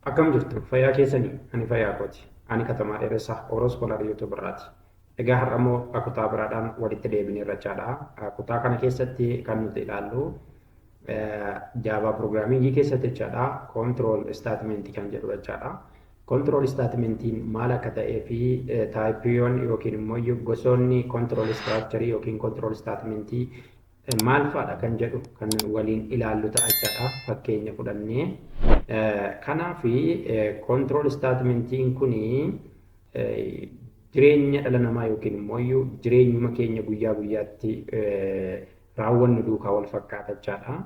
Akkam jirtu? Fayyaa keessanii? Ani fayyaa kooti. Ani Katamaa Dheeressaa Oroos Scholar YouTube irraati. Egaa har'a immoo kutaa biraadhaan walitti deebinee jechaadha. Kutaa kana keessatti kan nuti ilaallu Java programmingii keessatti jechaadha. Control statement kan jedhu jechaadha. Control statementiin maal akka ta'ee fi typeiiwwan yookiin immoo gosoonni control structure yookiin control statementii maal fa'aadha kan jedhu kan waliin ilaallu ta'a jechaadha. Fakkeenya fudhannee. Kanaaf control statementiin kuni jireenya dhala namaa yookiin immoo jireenyuma keenya guyyaa guyyaatti raawwannu duukaa wal fakkaata jechaadha.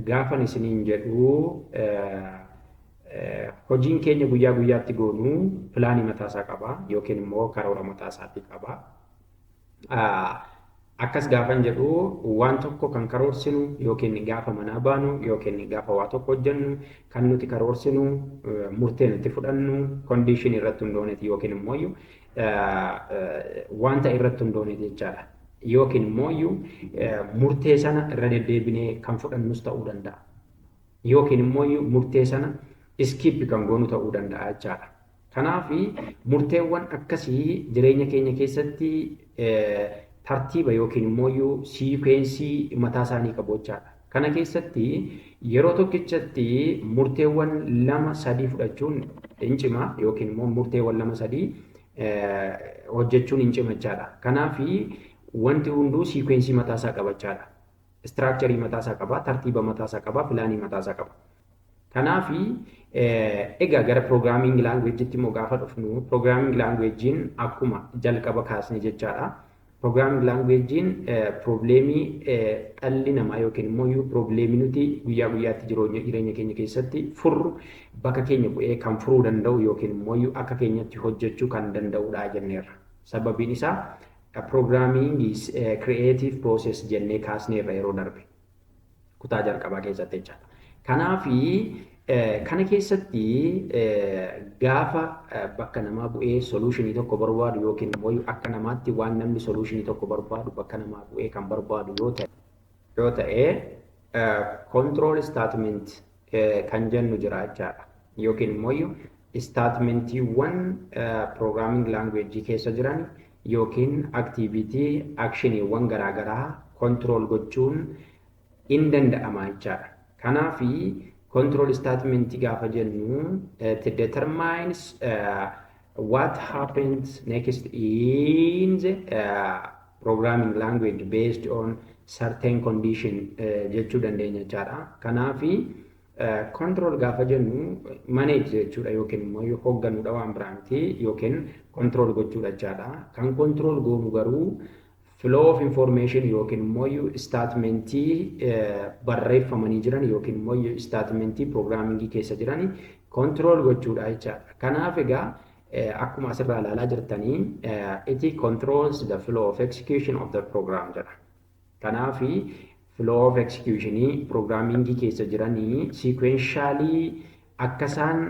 Gaafan isiniin jedhu, hojiin keenya guyyaa guyyaatti goonu planii mataasaa qaba yookiin immoo karoora mataasaatti qaba. Akkas gaafan jedhu, waan tokko kan karoorsinu yookiin gaafa manaa baanu yookiin gaafa waa tokko hojjennu kan nuti karoorsinu, murtee nuti fudhannu conditionii irratti hundooneeti yookiin immoo wanta irratti hundooneeti jechaadha. Yookiin immoo murtee sana irra deddeebinee kan fudhannus ta'uu danda'a. Yookiin immoo murtee sana skip kan goonu ta'uu danda'a jechaadha. Kanaaf murteewwan akkasii jireenya keenya keessatti tartiiba yookiin immoo sequenceii mataa isaanii qabu jechaadha. Kana keessatti yeroo tokkichatti murteewwan lama sadii fudhachuun hin cima yookiin immoo murteewwan lama sadii hojjechuun hin cima jechaadha. Kanaaf wanti hunduu sequenceii mataasaa qaba jechaadha. Structureii mataasaa qaba, tartiiba mataasaa qaba, planii mataasaa qaba. Kanaaf egaa gara programming languageitti immoo gaafa dhufnu, programming languageiin akkuma jalqaba kaasne jechaadha. Programming languageiin problemii dhalli namaa yookiin immoo problemii nuti guyyaa guyyaatti jireenya keenya keessatti furru bakka keenya bu'ee kan furuu danda'u yookiin immoo akka keenyatti hojjechuu kan danda'udha jenneerra. Sababiin isaa, programming is creative process jennee kaasneerra yeroo darbe kutaa jalqabaa keessatti jechaadha. Kanaafi kana keessatti gaafa bakka namaa bu'ee solutionii tokko barbaadu yookiin immoo akka namaatti waan namni solutionii tokko barbaadu bakka namaa bu'ee kan barbaadu yoo ta'e, control statement kan jennu jira jechaadha. Yookiin immoo statementiiwwan programming language keessa jiran yookiin activity actioniiwwan garaagaraa control gochuun in danda'ama jechaadha. Kanaafi control statement gaafa jennu, it determines what happens next in the programming language based on certain condition jechuu dandeenya jechaadha. Kanaafi control gaafa jennu manage jechuudha yookiin immoo hoogganuudha, waan biraa miti, yookiin control gochuudha jechaadha. Kan control goonu garuu flow of information yookiin immoo statementii barreeffamanii jiran yookiin immoo statementii programmingii keessa jiran control gochuudha jechaadha. Kanaaf egaa akkuma asirraa ilaalaa jirtanii, it controls the flow of execution of the program jedha. Kanaafi flow of executionii programmingii keessa jiranii sequentially akka isaan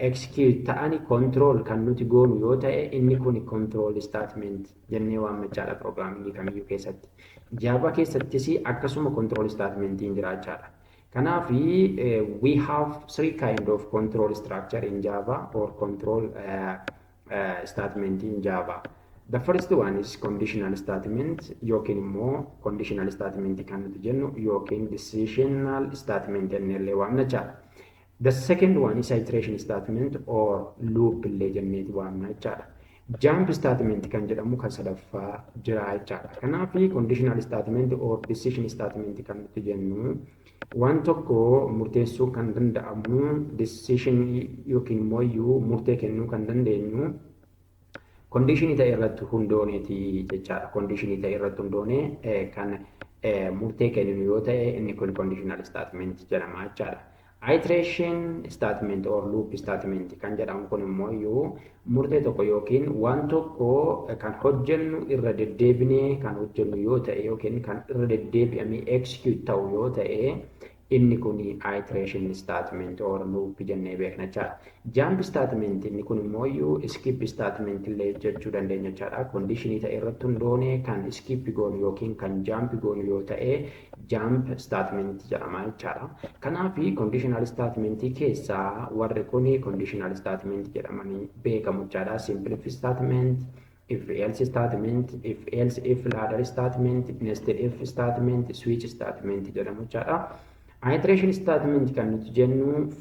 execute ta'ani control kan nuti goonu yoo ta'e, inni kun control statement jennee waammachaadha programmingii kamiyyuu keessatti. Java keessattis akkasuma control statementiin jiraachaadha. Kanaaf we have three kind of control structure in Java or control statement in Java. The first one is conditional statement yookiin immoo conditional statement kan nuti jennu yookiin decisional statement jennee illee waamna jechaadha. The second one is iteration statement or loop illee jenneeti waamna jechaadha. Jump statement kan jedhamu kan sadaffaa jira jechaadha. Kanaaf conditional statement or decision statement kan nuti jennu, waan tokko murteessuu kan danda'amu, decision yookiin immoo iyyuu murtee kennuu kan dandeenyu conditionii ta'e irratti hundooneeti jechaadha. Conditionii ta'e irratti hundoonee kan murtee kenninu yoo ta'e, inni kun conditional statement jedhama jechaadha. Iteration statement or loop statement kan jedhamu kun immoo iyyuu murtee tokko yookiin waan tokko kan hojjennu irra deddeebinee kan hojjennu yoo ta'e yookiin kan irra deddeebi'amee execute ta'u yoo ta'e inni kun iteration statement or loop jennee beekna jechaadha. Jump statement inni kun immoo iyyuu skip statement illee jechuu dandeenya jechaadha. Conditionii ta'e irratti hundoonee kan skip goonu yookiin kan jump goonu yoo ta'e, jump statement jedhama jechaadha. Kanaaf conditional statement keessaa warri kun conditional statement jedhamanii beekamu jechaadha. Simple if statement, if else statement, if else if ladder statement, nested if statement, switch statement jedhamu jechaadha. Iteration statement kan nuti jennu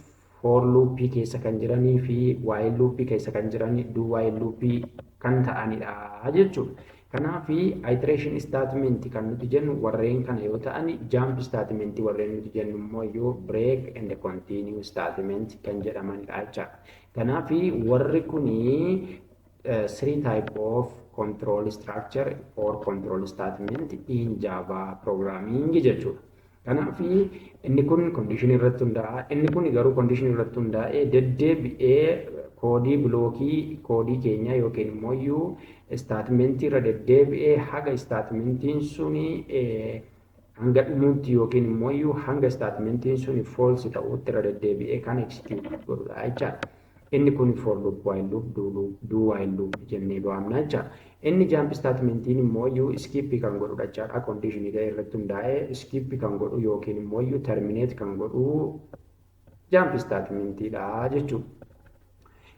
for loopii keessa kan jiranii fi while loopii keessa kan jiran, do while loopii kan ta'anidha jechuudha. Kanaaf iteration statement kan nuti jennu warreen kana yoo ta'an, jump statement warreen nuti jennu immoo yoo break and continue statement kan jedhamanidha jechaadha. Kanaaf warri kuni three type of control structure or control statement in Java programming jechuudha. Kanaaf inni kun condition irratti hundaa'a. Inni kun garuu condition irratti hundaa'ee deddeebi'ee koodii blockii koodii keenya yookiin immoo iyyuu statementii irra deddeebi'ee haga statementiin suni hanga dhumuutti yookiin immoo iyyuu hanga statementiin suni false ta'utti irra deddeebi'ee kan execute godhudha jechaadha. Inni kun for loop, while loop, do loop, do while loop jennee waamna jechaadha. Inni jump statementiin immoo iyyuu skip kan godhudha jechaadha. Condition ta'e irratti hundaa'ee skip kan godhu yookiin immoo iyyuu terminate kan godhu jump statementiidha jechuudha.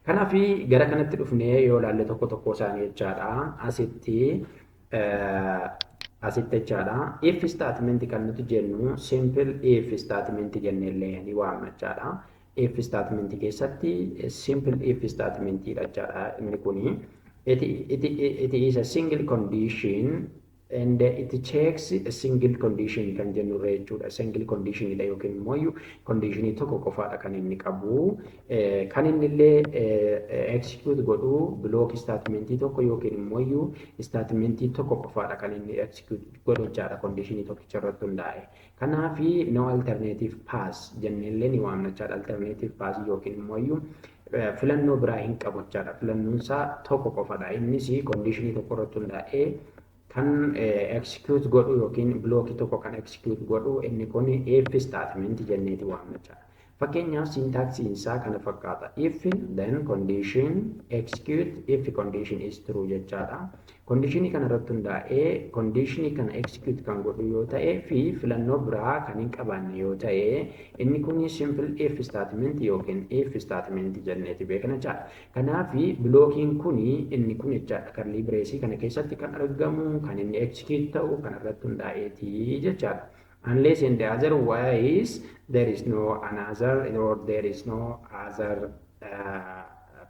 Kanaaf gara kanatti dhufnee yoo ilaalle tokko tokko isaanii jechaadha. Asitti jechaadha. If statement kan nuti jennu simple if statement jennee ni waamna jechaadha. If statement keessatti simple if statement dha jechaadha inni kuni. It is a single condition and it checks a single condition kan jennurra jechuudha. Single condition dha yookiin immoo conditionii tokko qofaadha kan inni qabu. Kan inni illee execute godhu block statementii tokko yookiin immoo statementii tokko qofaadha kan inni execute godhu jechaadha, conditionii tokkicha irratti hundaa'e. Kanaaf no alternative path jennee ni waamna jechaadha. Alternative path yookiin immoo filannoo biraa hin qabu jechaadha. Filannoon isaa tokko qofadha. Innis conditionii tokko irratti hundaa'ee kan execute godhu yookiin blockii tokko kan execute godhu inni kun if statement jenneeti waamna jechaadha. Fakkeenyaaf, syntaxiin isaa kana fakkaata. If, then condition, execute if condition is true jechaadha. Conditionii kana irratti hundaa'ee conditionii kana execute kan godhu yoo ta'e fi filannoo biraa kan hin qabaanne yoo ta'e, inni kun simple if statement yookiin if statement jenneeti beekna jechaadha. Kanaaf blockiin kun, inni kun jechaadha, curly braceii kana keessatti kan argamu kan inni execute ta'u kan irratti hundaa'eeti jechaadha. Unless in the otherwise there is no another or there is no other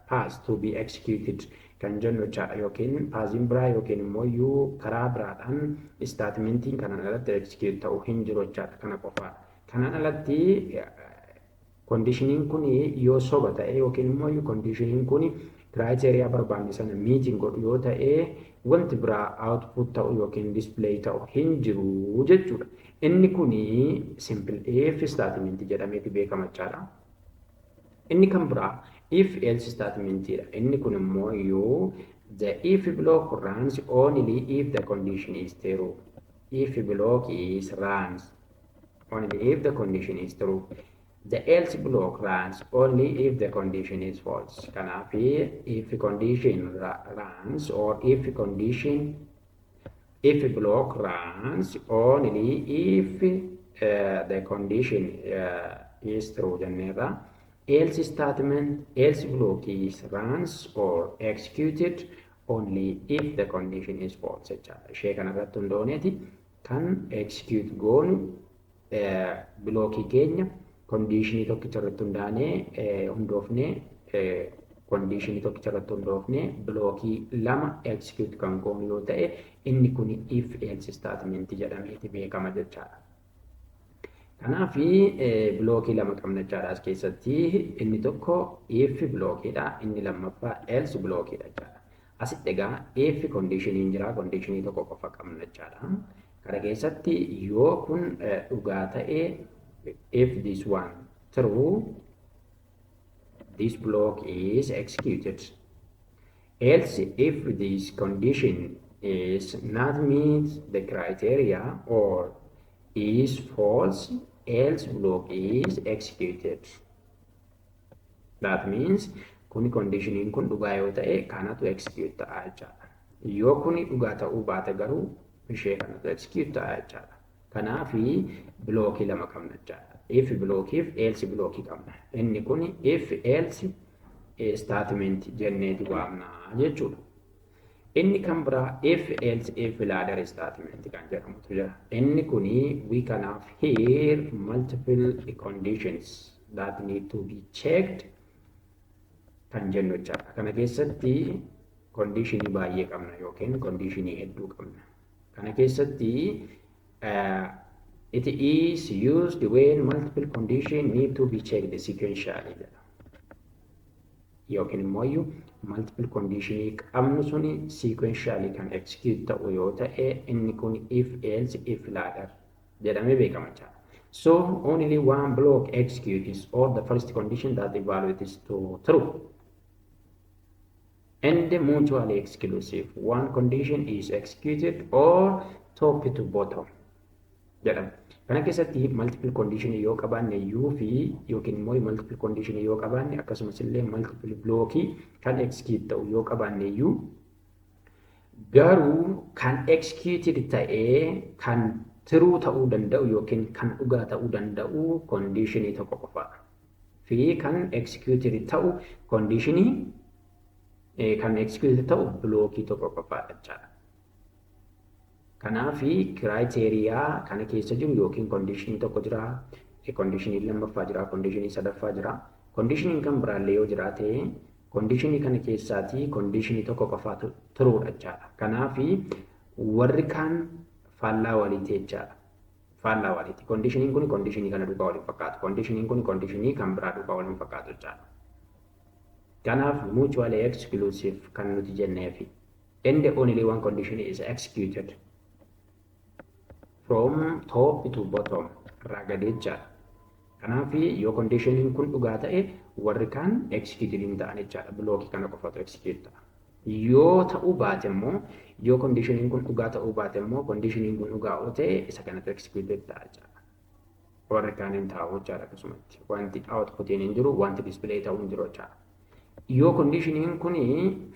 path to be executed kan jennu jechaadha, yookiin pathiin biraa yookiin immoo iyyuu karaa biraadhaan statementiin kanaan alatti execute ta'u hin jiru jechaadha, kana qofaadha. Kanaan alatti conditioniin kun yoo soba ta'e yookiin immoo iyyuu conditioniin kun criteria barbaanne sana meetiin godhu yoo ta'e, wanti biraa output ta'u yookiin display ta'u hin jiru jechuudha. Inni kun simple if statement jedhameeti beekama jechaadha. Inni kan biraa if else statement dha. Inni kun immoo yoo the if block runs only if the condition is true. If block is runs only if the condition is true. The else block runs only if the condition is false. Kanaaf if condition runs or if condition, if block runs only if the condition is true jenneerra. Else statement, else block is runs or executed only if the condition is false jechaadha. Ishee kanarratti hundooneeti kan execute goonu blockii keenya conditionii tokkicha irratti hundaanee hundoofnee, conditionii tokkicha irratti hundoofnee blockii lama execute kan goonu yoo ta'e, inni kun if else statement jedhameeti beekama jechaadha. Kanaaf blockii lama qabna jechaadha as keessatti. Inni tokko if blockiidha, inni lammaffaa else blockiidha jechaadha. Asitti egaa if conditioniin jira, conditionii tokko qofa qabna jechaadha. Kana keessatti yoo kun dhugaa ta'e, if this one true, this block is executed. Else, if this condition is not meet the criteria or is false, else block is executed. That means kuni conditioniin kun dhugaa yoo ta'e kanatu execute ta'a jechaadha. Yoo kuni dhugaa ta'uu baate garuu ishee kanatu execute ta'a jechaadha. Kanaafi blockii lama qabna jechaadha. If blockii fi else blockii qabna. Inni kun if else statement jenneeti waamna jechuudha. Inni kan biraa if else if ladder statement kan jedhamutu jira. Inni kuni we can have here multiple conditions that need to be checked kan jennu jechaadha. Kana keessatti conditionii baay'ee qabna yookiin conditionii hedduu qabna. Kana keessatti it is used when multiple condition need to be checked sequentially jedha. Yookiin immoo iyyuu multiple conditionii qabnu suni sequentially kan execute ta'u yoo ta'e, inni kun if else if ladder jedhamee beekama jechaadha. So only one block executes or the first condition that evaluates to true. And mutually exclusive. One condition is executed or top to bottom jedhama. Kana keessatti multiple condition yoo qabaanne iyyuu fi yookiin immoo multiple condition yoo qabaanne, akkasumas illee multiple blockii kan execute ta'u yoo qabaanne iyyuu, garuu kan executed ta'ee kan true ta'uu danda'u yookiin kan dhugaa ta'uu danda'u conditionii tokko qofaadha. Fi kan executed ta'u conditionii kan executed ta'u blockii tokko qofaadha jechaadha. Kanaafi criteria kana keessa jiru yookiin conditionii tokko jira, conditionii lammaffaa jira, conditionii sadaffaa jira. Conditioniin kan biraallee yoo jiraate, conditionii kana keessaatii conditionii tokko qofaatu truedha jechaadha. Kanaafi warri kaan faallaa waliiti jechaadha. Faallaa waliiti. Conditioniin kun conditionii kana duukaa waliin fakkaatu. Conditioniin kun conditionii kan biraa duukaa waliin fakkaatu jechaadha. Kanaaf mutually exclusive kan nuti jenneefi. And only one condition is executed from top to bottom, irraa gadee jechaadha. Kanaaf yoo conditioniin kun dhugaa ta'e, warri kaan executed hin ta'an jechaadha. Blockii kana qofatu execute ta'a. Yoo ta'uu baate immoo, yoo conditioniin kun dhugaa ta'uu baate immoo, conditioniin kun dhugaa yoo ta'e, isa kanatu executed ta'a jechaadha. Warri kaan hin taa'u jechaadha akkasumatti. Wanti outputiin hin jiru, wanti display ta'uu hin jiru jechaadha. Yoo conditioniin kun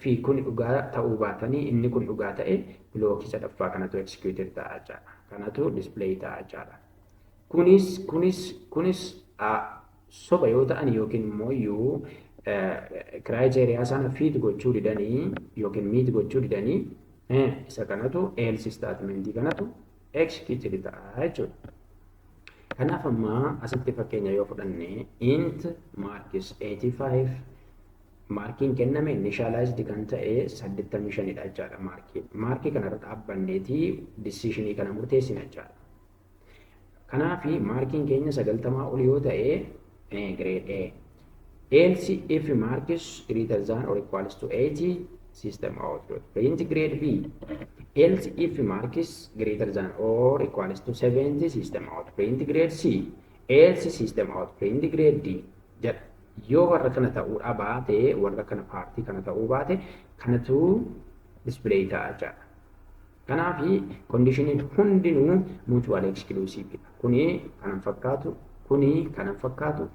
fi kun dhugaa ta'uu baatanii inni kun dhugaa ta'e, blockii sadaffaa kanatu executed ta'a jechaadha. Kanatu display ta'a jechaadha. Kunis kunis kunis soba yoo ta'an yookiin immoo iyyuu criteria sana fit gochuu didanii yookiin meet gochuu didanii, isa kanatu else statementii kanatu executed ta'a jechuudha. Kanaaf amma asitti fakkeenya yoo fudhanne, int marks 85, markiin kenname initialized kan ta'e 85 dha jechaadha markiin. Markii kanarra dhaabbanneetii decisionii kana murteessina jechaadha. Kanaaf markiin keenya 90 ol yoo ta'e grade A. Else if marks greater than or equals to 80, system out print grade B. Else if marks greater than or equals to 70, system out print grade C. Else system out print grade D jedha. Yoo warra kana ta'uu baate, warra kana partii kana ta'uu baate, kanatu display ta'a jechaadha. Kanaaf conditioniin hundinuu mutual exclusive dha. Kuni kanan fakkaatu, kuni kanan fakkaatu,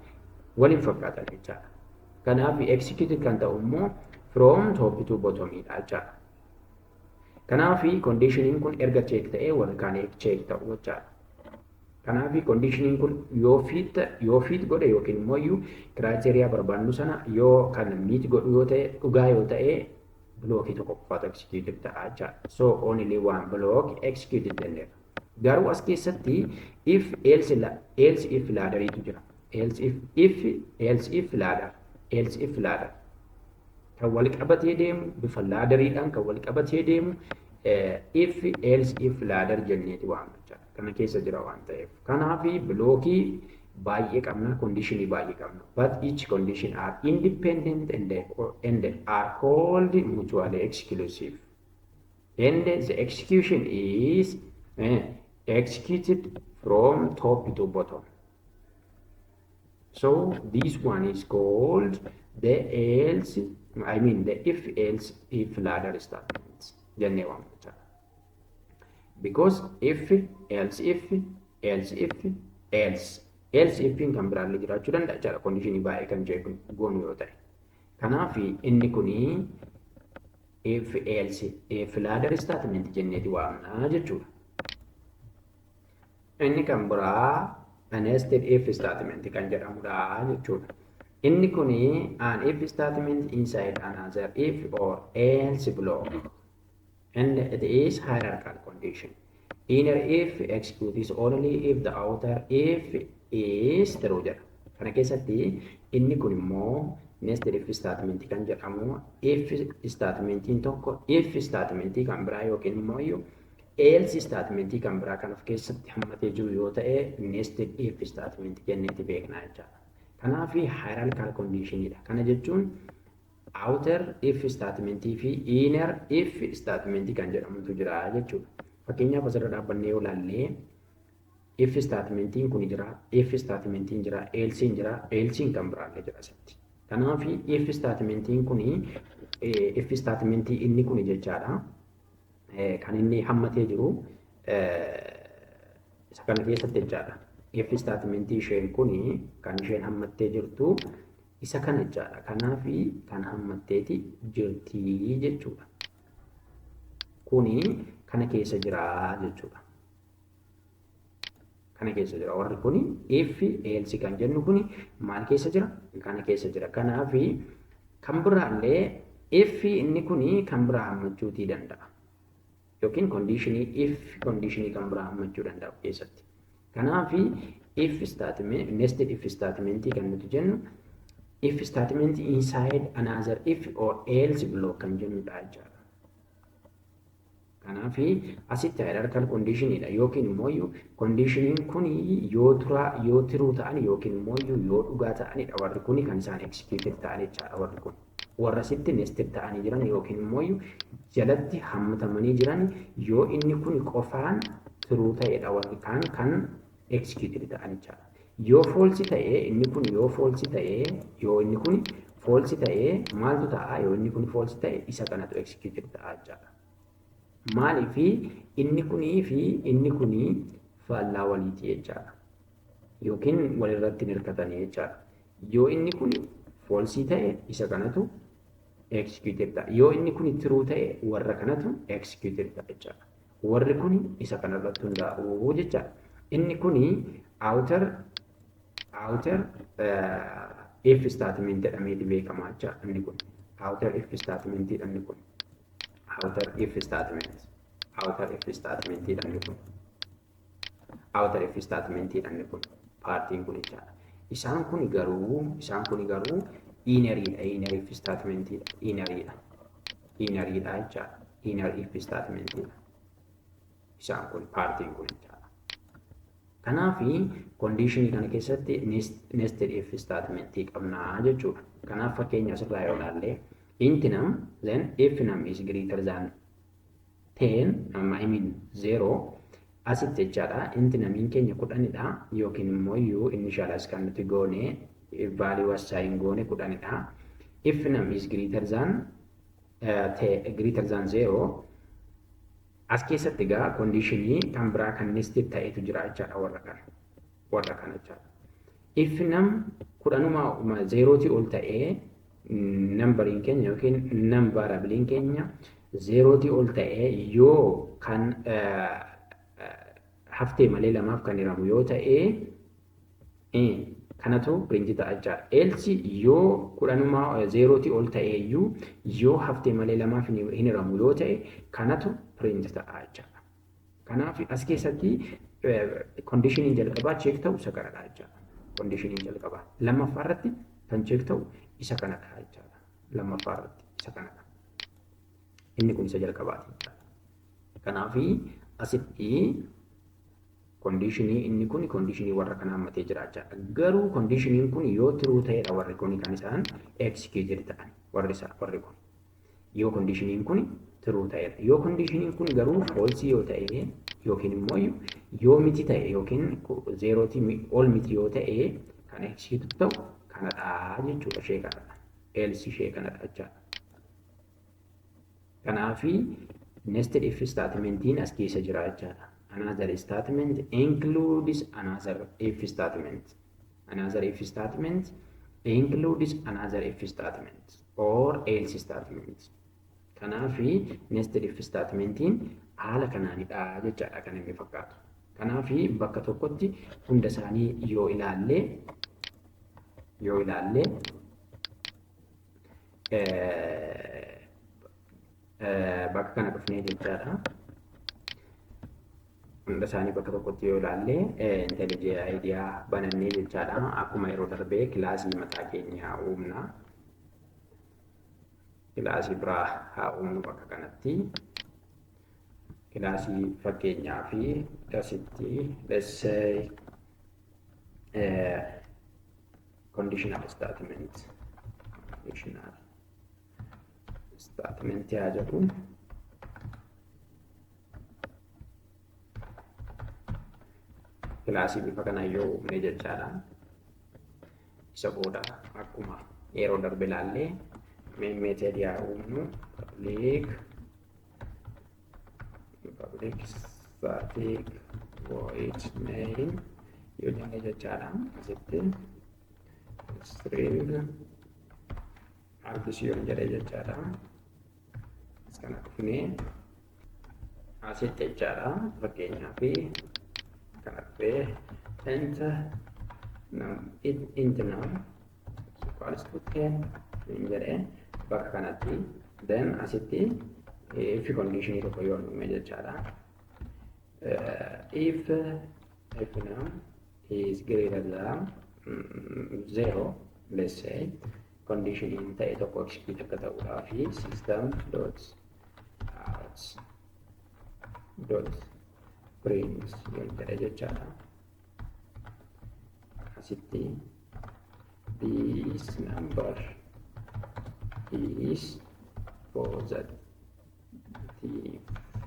waliin fakkaatan jechaadha. Kanaaf execute kan ta'u immoo from top to bottom dha jechaadha. Kanaaf conditioniin kun erga check ta'ee warri kaan check ta'u jechaadha. Kanaaf conditioniin kun yoo fit godhe yookiin immoo iyyuu criteria barbaannu sana yoo kan meet godhu yoo ta'e, dhugaa yoo ta'e, blockii tokko qofaatu executed ta'a jechaadha. So only one block executed jenneerra. Garuu as keessatti if else else if ladderiitu jira. Else if if else if ladder else if ladder kan wal qabatee deemu, bifa ladderiidhaan kan wal qabatee deemu if else if ladder jenneeti waamna jechaadha. Kana keessa jira waan ta'eef. Kanaaf blockii baay'ee qabna, conditionii baay'ee qabna. But each condition are independent and are called mutually exclusive. And the execution is executed from top to bottom. So this one is called the else, I mean the if else if ladder statements jennee waamna jechaadha. Because if else if else if else Else ifiin kan biraallee jiraachuu danda'a jechaadha, conditionii baay'ee kan check goonu yoo ta'e. Kanaaf inni kuni if else, if ladder statement jenneeti waamna jechuudha. Inni kan biraa nested if statement kan jedhamudha jechuudha. Inni kuni an if statement inside another if or else block, and it is hierarchical condition. Inner if executes only if the outer if is true jedha. Kana keessatti inni kun immoo nested if statement kan jedhamu if statementiin tokko if statementii kan biraa yookiin immoo iyyuu else statementii kan biraa kan of keessatti hammatee jiru yoo ta'e, nested if statement jenneeti beekna jechaadha. Kanaaf hierarchical conditionidha. Kana jechuun outer if statementii fi inner if statementii kan jedhamutu jira jechuudha. Fakkeenyaaf, asirra dhaabbannee yoo ilaalle, if statementiin kun jira, if statementiin jira, else'n jira, else'n kan biraallee jira asitti. Kanaaf if statementiin kun, if statementii inni kun jechaadha. Kan inni hammatee jiru isa kana keessatti jechaadha. If statementii isheen kun kan isheen hammattee jirtu isa kana jechaadha. Kanaaf kan hammatteeti jirti jechuudha. Kuni kana keessa jira jechuudha. Kana keessa jira. Warri kuni if else kan jennu kuni maal keessa jira? Kana keessa jira. Kanaaf kan biraallee if inni kuni kan biraa hammachuutii danda'a. Yookiin conditionii, if conditionii kan biraa hammachuu danda'a keessatti. Kanaaf if statement, nested if statementii kan nuti jennu if statement inside another if or else block kan jennudha jechaadha. Kanaaf asitti hierarchical conditionidha, yookiin immoo conditioniin kun yoo tura yoo true ta'an yookiin immoo yoo dhugaa ta'anidha warri kun kan isaan executed ta'an jechaadha. Warri kun warra asitti nested ta'anii jiran yookiin immoo jalatti hammatamanii jiran, yoo inni kun qofaan true ta'edha warri kaan kan executed ta'an jechaadha. Yoo false ta'e, inni kun yoo false ta'e, yoo inni kun false ta'e maaltu ta'a? Yoo inni kun false ta'e, isa kanatu executed ta'a jechaadha. Maaliifi inni kunii fi inni kunii faallaa waliiti jechaadha. Yookiin walirratti hin hirkatanii jechaadha. Yoo inni kun false ta'e, isa kanatu executed ta'a. Yoo inni kun true ta'e, warra kanatu executed ta'a jechaadha. Warri kun isa kanarratti hundaa'u jechaadha. Inni kuni outer if statement jedhameeti beekama jechaadha inni kun. Outer if statement inni kun. Outer if statement. Outer if statement inni kun. Outer if statement inni kun. Partiin kun jechaadha. Isaan kun garuu inneriidha. Inner if statementidha. Inneriidha. Inneriidha jechaadha. Inner if statementidha. Isaan kun, partiin kun jechaadha. Kanaaf conditionii kana keessatti nested if statementii qabnaa jechuudha. Kanaaf fakkeenya asirraa yoo ilaalle, int num, then if num is greater than 10, I mean 0 asitti jechaadha. Int numiin keenya 10dha, yookiin immoo iyyuu initialize kan nuti goone, value assign goone 10dha. If num is greater than 0, as keessatti egaa conditionii kan biraa kan nested ta'etu jira jechaadha, warra kana jechaadha. If num 10uma zerootii ol ta'ee, numberiin keenya yookiin num variableiin keenya zerootii ol ta'ee, yoo kan haftee malee lamaaf kan hiramu yoo ta'e, kanatu print ta'a jechaadha. Else yoo 10uma zerootii ol ta'e iyyuu, yoo haftee malee lamaaf hin hiramu yoo ta'e, kanatu print ta'a jechaadha. Kanaaf as keessatti conditioniin jalqabaa check ta'u isa kanadha jechaadha. Conditioniin jalqabaa. Lammaffaa irratti kan check ta'u isa kanadha jechaadha. Lammaffaa irratti isa kanadha. Inni kun isa jalqabaati jechaadha. Kanaaf asitti conditionii inni kun conditionii warra kana hammatee jira jechaadha. Garuu conditioniin kun yoo true ta'edha warri kun kan isaan executed ta'an, warri isaa warri kun. Yoo conditioniin kun true ta'edha. Yoo conditioniin kun garuu false yoo ta'e, yookiin immoo yoo miti ta'e, yookiin zerootii ol miti yoo ta'e, kan execute ta'u kanadha jechuudha, ishee kanadha. Else ishee kanadha jechaadha. Kanaafi nested if statementiin as keessa jira jechaadha. Another statement includes another if statement. Another if statement includes another if statement or else statement. Kanaafi nested if statementiin haala kanaanidha jechaadha kan inni fakkaatu. Kanaafi bakka tokkotti hunda isaanii yoo ilaalle, bakka kana dhufnee jechaadha. Hunda isaanii bakka tokkotti yoo ilaalle, IntelliJ IDEA banannee jechaadha. Akkuma yeroo darbee classii mataa keenyaa uumna. Classii biraa haa uumnu bakka kanatti. Classii fakkeenyaa fi asitti, let's say, conditional statement haa jedhu. Classii bifa kanaan yoo uumne jechaadha. Isa booda akkuma yeroo darbe ilaallee main method haa uumnu. Public static void main yoo jenne jechaadha. Asitti string args yoon jedhe jechaadha. As kana dhufnee asitti jechaadha. Fakkeenyaaf kana dhufee int num equals to 10 hin jedhee bakka kanatti, then asitti if condition tokko yoo uume jechaadha. If num is greater than zero, let's say, condition ta'e tokko execute akka ta'uudhaa fi system dot out dot print yoo jedhe jechaadha. Asitti "This number is positive"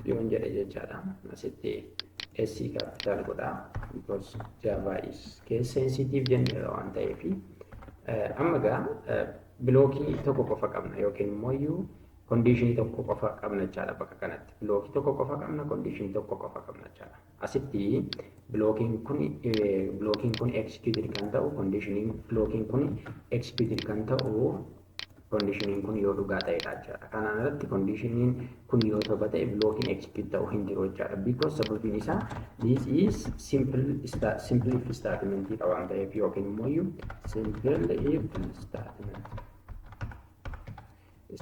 yoon jedhe jechaadha. Asitti S capital godha because Java is case sensitive jenneera waan ta'eef. Amma gaa blockii tokko qofa qabna yookiin immoo iyyuu conditionii tokko qofa qabna jechaadha bakka kanatti. Blockii tokko qofa qabna, conditionii tokko qofa qabna jechaadha. Asitti blockiin kun executed kan ta'u, conditioniin blockiin kun executed kan ta'u conditioniin kun yoo dhugaa ta'edha jechaadha. Kanaan irratti conditioniin kun yoo soba ta'e, blockiin execute ta'u hin jiru jechaadha. Because sababiin isaa this is simple if statement dha waan ta'eef, yookiin immoo iyyuu simple if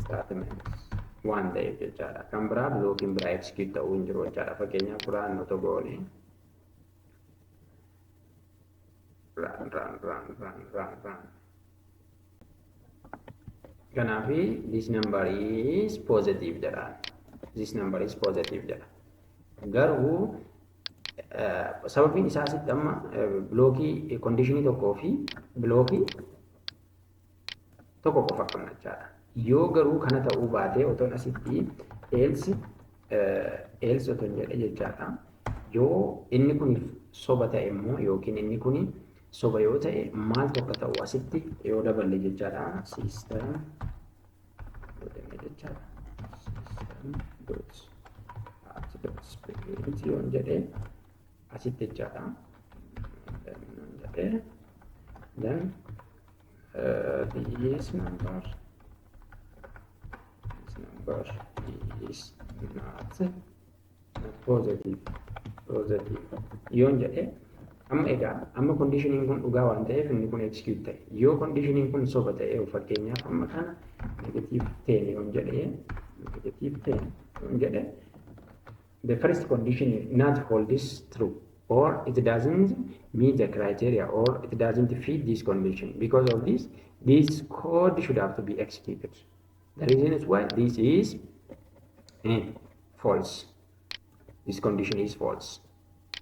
statement waan ta'eef jechaadha. Kan biraa blockiin biraa execute ta'uu hin jiru jechaadha. Fakkeenyaaf run otoo goone, run, run, run, run, run, run. Kanaafi "This number is positive" jedha. "This number is positive" jedha. Garuu sababiin isaa asitti amma blockii conditionii tokkoo fi blockii tokko qofa qabna jechaadha. Yoo garuu kana ta'uu baate, otoon asitti else otoon jedhe jechaadha. Yoo inni kun soba ta'e immoo, yookiin inni kun soba yoo ta'e, maaltu akka ta'u asitti yoo daballe jechaadha. System yoo jenne jechaadha. System dot out dot print yoon jedhe asitti jechaadha. Jedhee then "This number is not positive" yoon jedhe, amma egaa amma conditioniin kun dhugaa waan ta'eef inni kun execute ta'e. Yoo conditioniin kun soba ta'e, fakkeenyaaf amma kana negative 10 yoon jedhe, negative 10 yoon jedhe, the first condition not hold is true or it doesn't meet the criteria or it doesn't fit this condition. Because of this, this code should have to be executed. The reason is why this is false. This condition is false.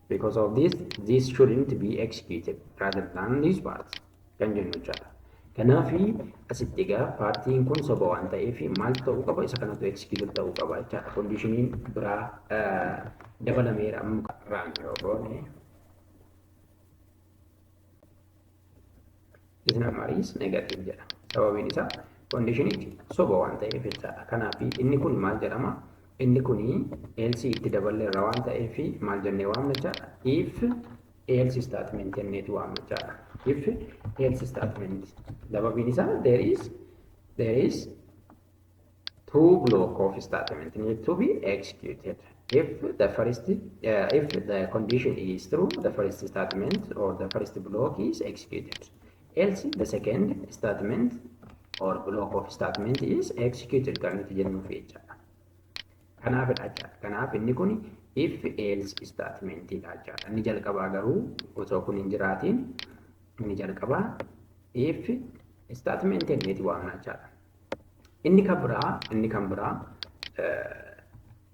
Because of this, this shouldn't be executed rather than this part kan jennu jechaadha. Kanaafi asitti egaa partiin kun soba waan ta'eef maal ta'uu qaba? Isa kanatu execute ta'uu qaba jechaadha. Conditioniin biraa dabalameera. Amma run yoo goone, "This number is negative" jedha. Sababiin isaa conditionichi soba waan ta'eef jechaadha. Kanaafi inni kun maal jedhama? Inni kun else itti daballeerra waan ta'eef maal jennee waamna jechaadha? If else statement jenneeti waamna jechaadha. If else statement, sababiin isaa there is two block of statement need to be executed. If the condition is true, the first statement or the first block is executed. Else, the second statement or block of statement is executed kan nuti jennuuf jechaadha. Kanaafidha jechaadha. Kanaaf inni kun if else statementidha jechaadha. Inni jalqabaa garuu osoo kun hin jiraatiin inni jalqabaa if statement jenneeti waamna jechaadha. Inni kan biraa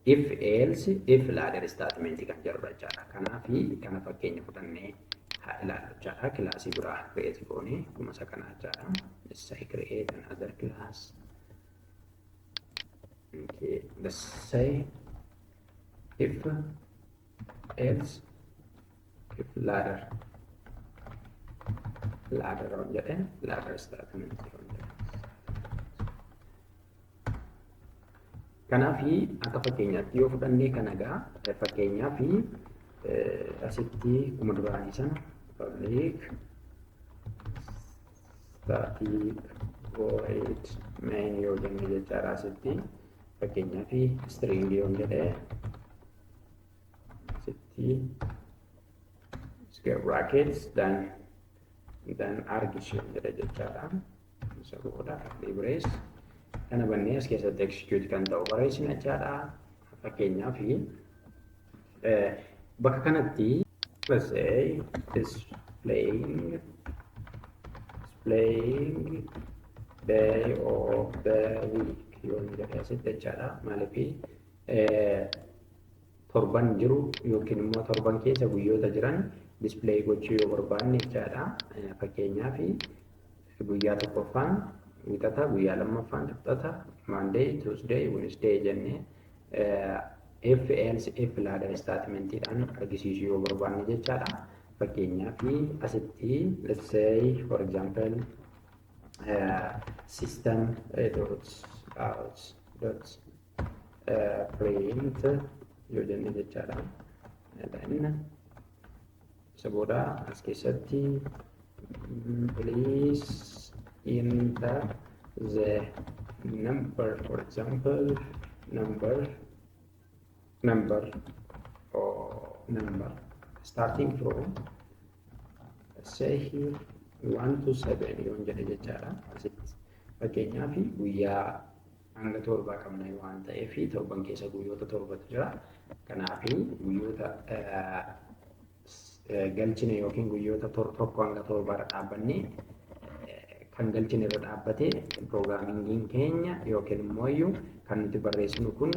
if else if ladder statement kan jedhudha jechaadha. Kanaaf kana fakkeenya fudhannee haa ilaallu jechaadha. Classii biraa create goonee akkuma isa kanaa jechaadha. Let's say create another class. Okay, let's say if else if ladder on jedhe, ladder statement on jedhe. Kanaaf akka fakkeenyaatti yoo fudhannee kana egaa, fakkeenyaaf asitti akkuma duraanii sana public static void main yoo jenne jechaadha. Asitti fakkeenyaaf string yoo jedhe, asitti square brackets, then args yoo jedhe jechaadha. Isa booda brace kana bannee as keessatti execute kan ta'u barreessina jechaadha. Fakkeenyaaf bakka kanatti, let's say displaying day of the week yoo jedhe asitti jechaadha. Maaliif torban jiru yookiin immoo torban keessa guyyoota jiran display gochuu yoo barbaanne jechaadha. Fakkeenyaaf guyyaa tokkoffaan Wixata, guyyaa lammaffaan Kibxata, Monday, Tuesday, Wednesday jennee if else if ladder statementiidhaan argisiisuu yoo barbaanne jechaadha. Fakkeenyaaf asitti, let's say for example, system dot out dot print yoo jenne jechaadha. Then isa booda as keessatti "Please enter the number," for example, number or number starting from, let's say here, 1 to 7 yoon jedhe jechaadha. Asitti fakkeenyaaf guyyaa hanga torbaa qabna waan ta'eef, torban keessa guyyoota torbatu jira. Kanaaf guyyoota galchine yookiin guyyoota tokko hanga torbaarra dhaabbannee kan galchine irra dhaabbatee programmingiin keenya yookiin immoo iyyuu kan nuti barreessinu kun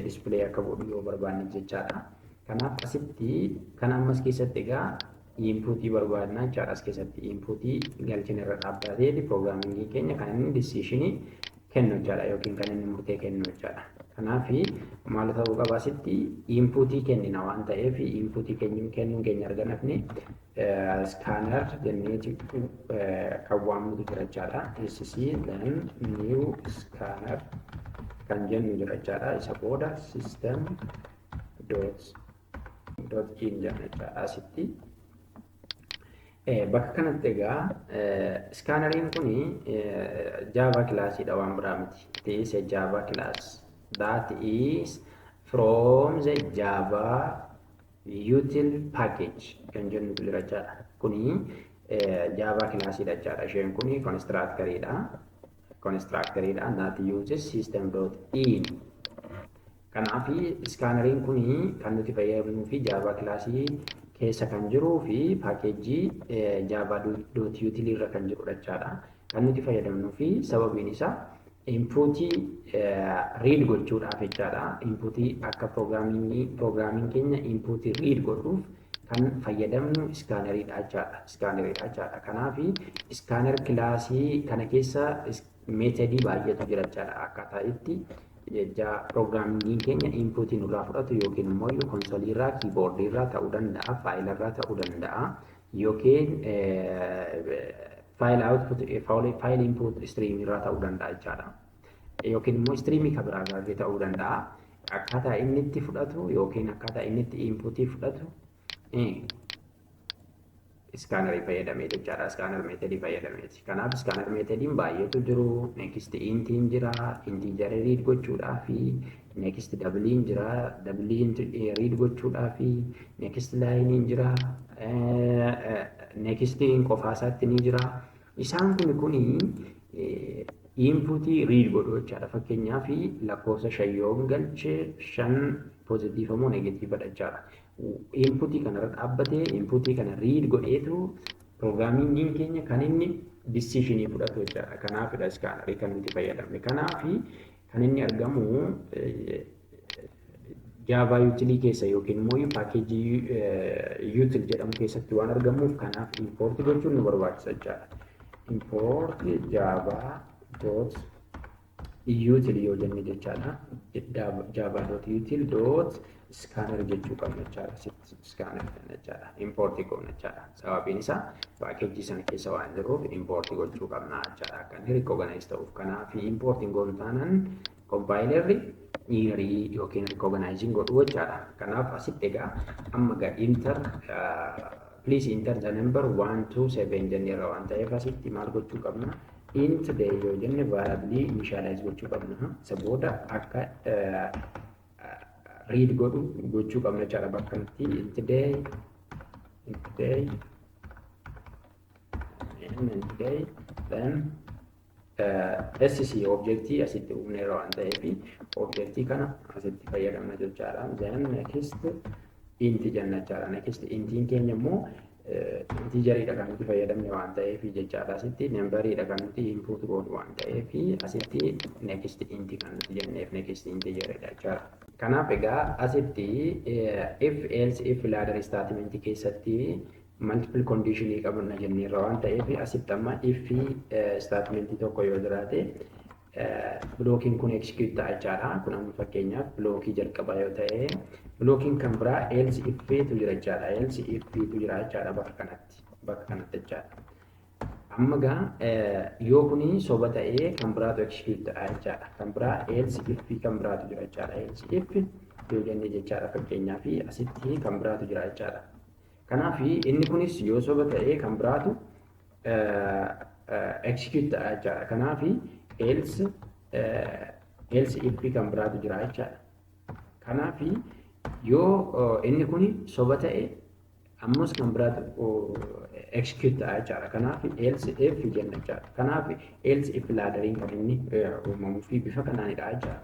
display akka godhu yoo barbaanne jechaadha. Kanaaf asitti kan ammas keessatti egaa inputii barbaadna jechaadha. As keessatti inputii galchine irra dhaabbatee programmingii keenya kan inni decisionii kennu jechaadha yookiin kan inni murtee kennu jechaadha. Kanaaf maal ta'uu qaba? Asitti inputii kennina waan ta'eef, inputii kennuun keenya arganafni scanner jenneeti kan waamnutu jira jechaadha. SC then new scanner kan jennu jira jechaadha. Isa booda system dot dot in jenna jechaadha asitti. Bakka kanatti egaa scanneriin kun Java classiidha, waan biraa miti. It is a Java class that is from the Java util package kan jennu jira jechaadha. Kuni Java classiidha jechaadha. Isheen kuni constructoriidha. Constructoriidha that uses system dot in. Kanaaf scanneriin kuni kan nuti fayyadamnuu fi Java classii keessa kan jiruu fi packageii Java dot util irra kan jirudha jechaadha. Kan nuti fayyadamnuu fi sababiin isaa inputii read gochuudhaaf jechaadha. Inputii akka programming keenya inputii read godhuuf kan fayyadamnu scanneriidha jechaadha. Scanneriidha jechaadha. Kanaaf scanner classii kana keessa methodii baay'eetu jira jechaadha. Akkaataa itti programmingiin keenya inputii nurraa fudhatu yookiin immoo consoleii irraa, keyboardii irraa ta'uu danda'a, filea irraa ta'uu danda'a yookiin file output, file input stream irraa ta'uu danda'a jechaadha. Yookiin immoo streamii kan biraa irraa ta'uu danda'a. Akkaataa inni itti fudhatu yookiin akkaataa inni itti inputii fudhatu Scannerii fayyadamee jechaadha. Scanner methodii fayyadameeti. Kanaaf scanner methodiin baay'eetu jiru. Next intiin jira. Integer read gochuudhaa fi next doubleiin jira. Doubleiin read gochuudhaa fi next lineiin jira. Nextiin qofaa isaatti ni jira. Isaan kuni inputii read godhu jechaadha. Fakkeenyaaf, lakkoofsa 5 yoon galche, 5 positive moo negativedha jechaadha. Inputii kanarra dhaabbatee, inputii kana read godheetu programmingiin keenya kan inni decisionii fudhatu jechaadha. Kanaafidha scannerii kan nuti fayyadamne. Kanaafi kan inni argamu Java utilii keessa yookiin immoo packageii util jedhamu keessatti waan argamuuf, kanaaf import gochuun nu barbaachisa jechaadha. Import java.util yoo jenne jechaadha. java.util.scanner jechuu qabna jechaadha. Scanner jechaadha. Import goona jechaadha. Sababiin isaa packageii sana keessa waan jiruuf import gochuu qabna jechaadha. Akka inni recognize ta'uuf. Kanaaf importiin goonu taanaan compilerri errorii yookiin recognizing godhu jechaadha. Kanaaf asitti egaa amma gaa enter, please enter the number 1 2 7 jenneerra waan ta'eef, asitti maal gochuu qabna? Int day yoo jenne variable initialize gochuu qabna. Isa booda akka read godhu gochuu qabna jechaadha. Bakka kanatti int day, int day, int day, then SC objectii asitti uumneerra waan ta'eef objectii kana asitti fayyadamna jechaadha. Then next int jenna jechaadha. Next intiin keenya immoo integeriidha kan nuti fayyadamne waan ta'eef jechaadha. Asitti numberiidha kan nuti input goonu waan ta'eef, asitti next int kan nuti jenneef next integeriidha jechaadha. Kanaaf egaa asitti if else if ladder statement keessatti multiple conditionii qabna jenneerra waan ta'eef, asitti amma if statementii tokko yoo jiraate blockiin kun execute ta'a jechaadha. Kun amma fakkeenyaaf blockii jalqabaa yoo ta'e, blockiin kan biraa else iftu jira jechaadha. Else iftu jira jechaadha bakka kanatti. Bakka kanatti jechaadha. Amma gaa yoo kuni soba ta'ee kan biraatu execute ta'a jechaadha. Kan biraa else if kan biraatu jira jechaadha. Else if yoo jenne jechaadha, fakkeenyaaf asitti kan biraatu jira jechaadha. Kanaaf inni kunis yoo soba ta'ee kan biraatu execute ta'a jechaadha. Kanaaf else if kan biraatu jira jechaadha. Kanaaf yoo inni kun soba ta'e ammas kan biraatu execute ta'a jechaadha. Kanaaf else if jenna jechaadha. Kanaaf else if ladderiin kan inni uumamuu fi bifa kanaanidha jechaadha.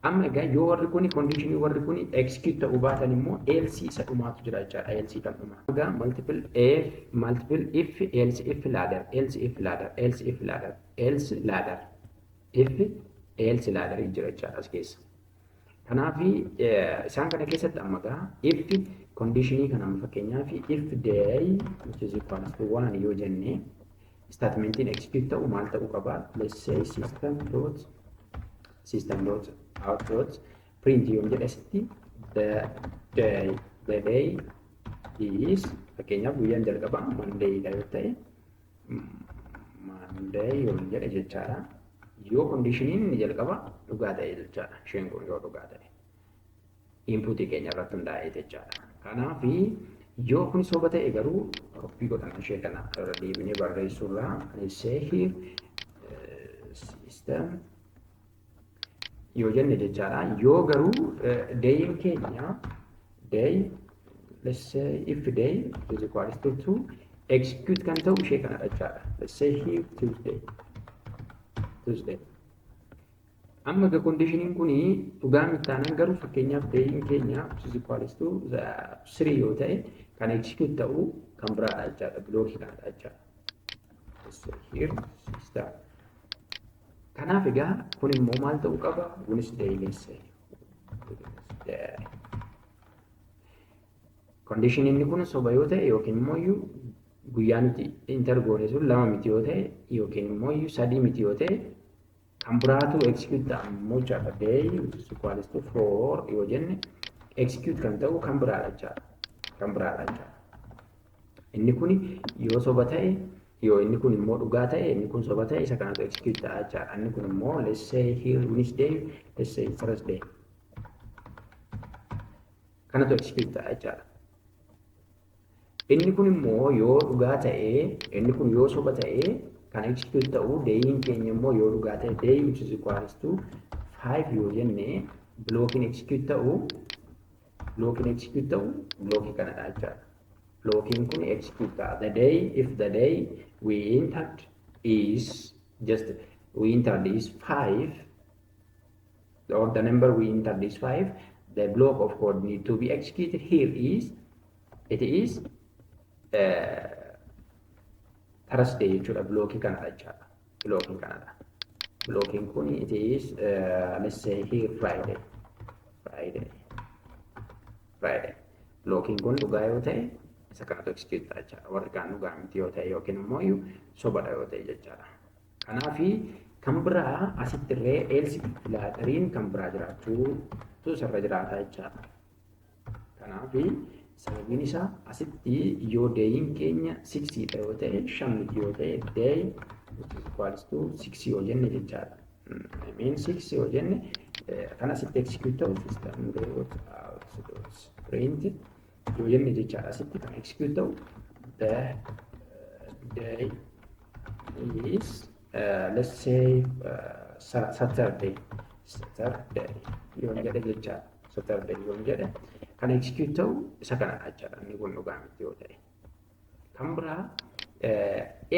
Amma egaa yoo warri kuni conditionii warri kuni execute ta'uu baatan immoo else isa dhumaatu jira jechaadha. Else kan dhumaa. Egaa multiple if, multiple if else if ladder, else if ladder, else if ladder, else ladder, if else ladder jira jechaadha as keessa. Kanaaf isaan kana keessatti amma egaa if conditionii kana amma fakkeenyaaf if day which is equals to 1 yoo jenne, statementiin execute ta'u maal ta'uu qaba? Let's say system.out.print yoon jedhe, asitti the day is, fakkeenyaaf guyyaan jalqabaa Monday dha yoo ta'e, Monday yoon jedhe jechaadha. Yoo conditioniin inni jalqaba dhugaa ta'e jechaadha. Isheen kun yoo dhugaa ta'e. Inputii keenya irratti hundaa'ee jechaadha. Kanaaf yoo kun soba ta'e garuu copy godhama ishee kana irra deebinee barreessuurraa, let's say here system yoo jenne jechaadha. Yoo garuu dayin keenya day, let's say if day is equals to 2, execute kan ta'u ishee kanadha jechaadha. Let's say here Tuesday. Tuesday. Amma egaa conditioniin kuni dhugaa miti taanaan garuu, fakkeenyaaf dayin keenya is equals to 3 yoo ta'e, kan execute ta'u kan biraadha jechaadha. Blockii kanadha jechaadha. Let's say here system. Kanaaf egaa kun immoo maal ta'uu qaba? Wednesday, let's say. Wednesday. Condition inni kun soba yoo ta'e yookiin immoo iyyuu guyyaa nuti enter goone sun 2 miti yoo ta'e yookiin immoo iyyuu 3 miti yoo ta'e, kan biraatu execute ta'a immoo jechaadha. Day which is equals to 4 yoo jenne, execute kan ta'u kan biraadha jechaadha. Kan biraadha jechaadha. Inni kun yoo soba ta'e, yoo inni kun immoo dhugaa ta'e, inni kun soba ta'e, isa kanatu execute ta'a jechaadha. Inni kun immoo let's say here Wednesday, let's say Thursday. Kanatu execute ta'a jechaadha. Inni kun immoo yoo dhugaa ta'ee, inni kun yoo soba ta'ee, kan execute ta'u dayin keenya immoo yoo dhugaa ta'e, day which is equals to 5 yoo jenne, blockiin execute ta'u blockii kanadha jechaadha. Blockiin kun execute ta'a. The day, if the day we entered is just we entered is 5 or the number we entered is 5, the block of code need to be executed here is it is Thursday jechuudha. Blockii kanadha jechaadha. Blockiin kanadha. Blockiin kun it is let's say here Friday. Friday. Friday. Blockiin kun dhugaa yoo ta'e isa kanatu execute ta'a jechaadha. Warri kaan dhugaa miti yoo ta'e yookiin immoo sobadha yoo ta'e jechaadha. Kanaafi kan biraa asitti illee else ladderiin kan biraa jiraachuutu isarra jiraata jechaadha. Kanaafi sababiin isaa asitti yoo dayin keenya sixiidha yoo ta'e, 5 miti yoo ta'e, day which is equals to six yoo jenne jechaadha. I mean, six yoo jenne, kan asitti execute ta'u system dot out dot print yoo jenne jechaadha. Asitti kan execute ta'u the day is let's say Saturday. Saturday yoon jedhe jechaadha. Saturday yoon jedhe kan execute ta'u isa kanadha jechaadha. Inni kun dhugaa miti yoo ta'e. Kan biraa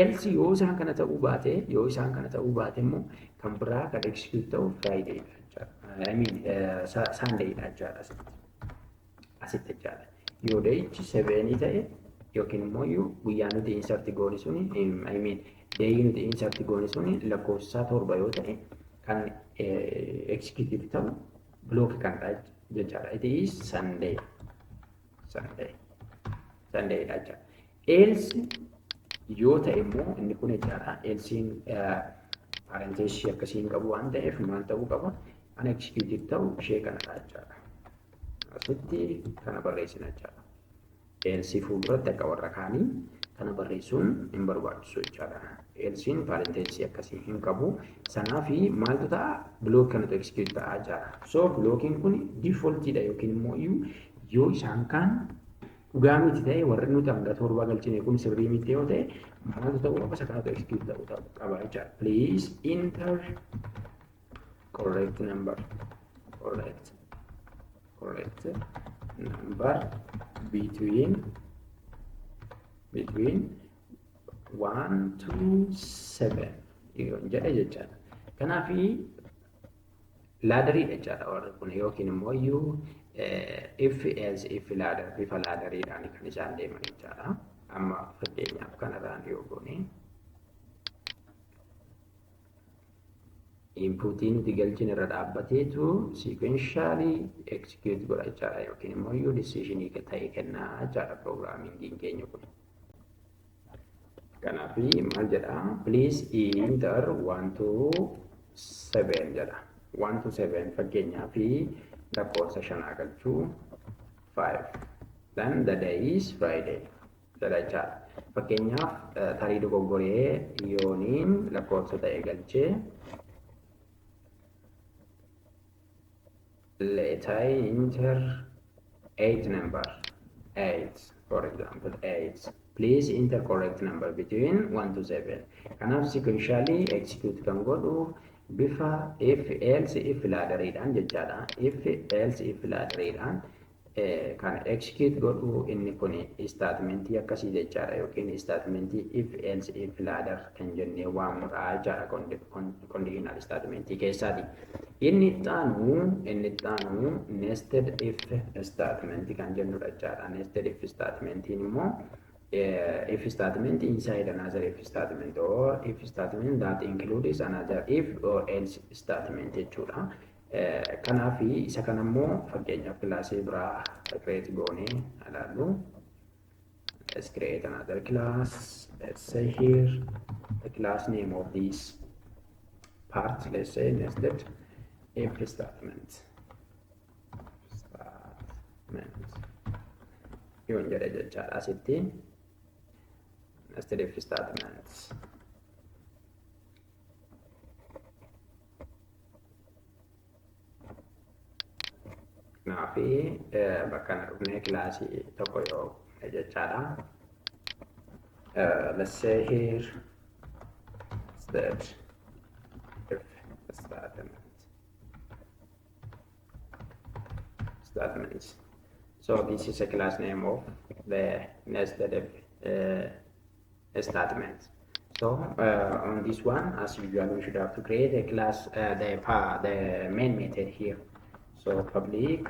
else yoo isaan kana ta'uu baate, yoo isaan kana ta'uu baate immoo kan biraa kan execute ta'u Friday dha jechaadha. I mean, Sunday dha jechaadha asitti. Asitti jechaadha. Yoo dayichi sevenii ta'e yookiin immoo guyyaa nuti insert goone suni, I mean, dayii nuti insert goone suni lakkoofsa 7 yoo ta'e, kan execute ta'u block kanadha jechaadha. It is Sunday. Sunday. Sunday dha jechaadha. Else yoo ta'e immoo inni kun jechaadha. Elseiin parenthesis akkasii hin qabu waan ta'eef maal ta'uu qaba? Kan execute ta'u ishee kanadha jechaadha. Asitti kana barreessina jechaadha. Else fuulduratti akka warra kaanii kana barreessuun hin barbaachisu jechaadha. Elseiin parenthesis akkasii hin qabu. Sanaafi maaltu ta'a? Block kanatu execute ta'a jechaadha. So blockiin kun defaultiidha yookiin immoo yoo isaan kaan dhugaa miti ta'e, warri nuti hanga 7 galchine kun sirrii miti yoo ta'e, maaltu ta'uu qaba? Isa kanatu execute ta'uu qaba jechaadha. Please enter correct number, correct number between 1 to 7 yoon jedhe jechaadha. Kanaafi ladderiidha jechaadha warri kun, yookiin immoo iyyuu if else if ladder, bifa ladderiidhaan kan isaan deeman jechaadha. Amma fakkeenyaaf kanarraan yoo goone, inputii nuti galchine irra dhaabbateetu sequentially execute godha jechaadha, yookiin immoo iyyuu decisionii ta'e kennaa jechaadha programmingiin keenya kun. Kanaaf maal jedha? Please enter 1 to 7 jedha. 1 to 7, fakkeenyaaf lakkoofsa 5 galchuu, 5. Then the day is Friday jedha jechaadha. Fakkeenyaaf tarii dogoggoree yooniin lakkoofsa ta'e galchee, let I enter 8 number, 8 for example, 8. Please enter correct number between 1 to 7. Kanaaf sequentially execute kan godhu bifa if else if ladderiidhaan jechaadha. If else if ladderiidhaan kan execute godhu inni kun statementii akkasii jechaadha, yookiin statementii if else if ladder kan jennee waamnudha jechaadha conditional statementii keessaati. Inni ittaanu nested if statement kan jennudha jechaadha. Nested if statementiin immoo if statement inside another if statement or if statement that includes another if or else statement jechuudha. Kanaaf isa kana immoo fakkeenyaaf classii biraa create goonee ilaallu. Let's create another class. Let's say here the class name of this part, let's say nested if statement. Statement yoon jedhe jechaadha asitti nested if statement. Kanaafi bakka kana dhufnee classii tokko yoo jechaadha. Let's say here that if statements. So this is a class name of the nested if statement. So on this one, as usual, we should have to create a class, the main method here. So public